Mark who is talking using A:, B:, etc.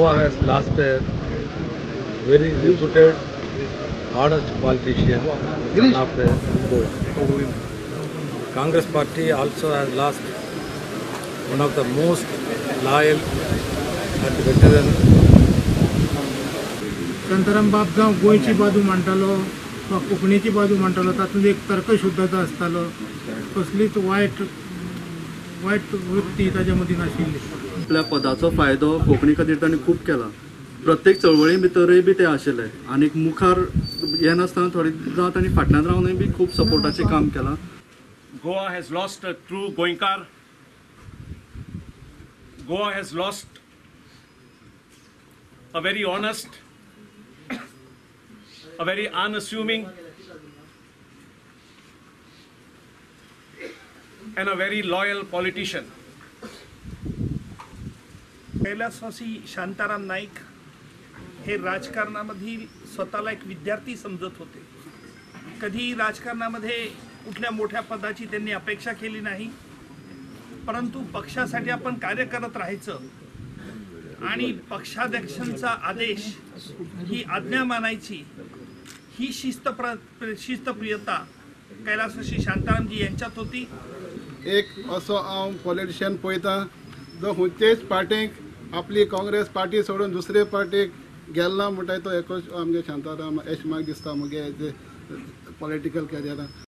A: Goa has lost a very reputed, honest politician of Goa. Congress party also has lost one of the most loyal and veteran.
B: Shantaram बाब जावं गोंयची बाजू मांडटालो वा कोंकणीची बाजू मांडटालो, तातूंत एक तर्कशुद्धता आसतालो, कसलीच वायट वायट वृत्ती ताच्या मदीं नाशिल्ली.
C: आपल्या पदाचो फायदो कोंकणी खातीर तांणी खूब केला. प्रत्येक चळवळी भितरूय बी ते आशिल्ले आनी मुखार येनासतना थोडे जावं तांणी फाटल्यान रावनूय बी खूब सपोर्टाचें काम केलां.
D: Goa has lost a true Goenkar. Goa has lost a very honest, a very unassuming, and a very loyal politician.
E: Kailasvasi Shantaram Naik हे राजकारणामधील स्वतःला एक विद्यार्थी समजत होते. कधी राजकारणामध्ये कुठल्या मोठ्या पदाची त्यांनी अपेक्षा केली नाही, परंतु पक्षासाठी आपण कार्य करत राहायचं आणि पक्षाध्यक्षांचा आदेश ही आज्ञा मानायची, ही शिस्तप्रियता कैलासवासी शांतारामजी यांच्यात होती.
F: एक असो हांव पॉलिटिशियन पळयता जो खंयचेच पार्टीक आपली काँग्रेस पार्टी सोडून दुसरे पार्टीक गेला म्हणटा तो एकूच आमगे शांताराम अशें म्हाका दिसता मुगे पॉलिटिकल करियरान.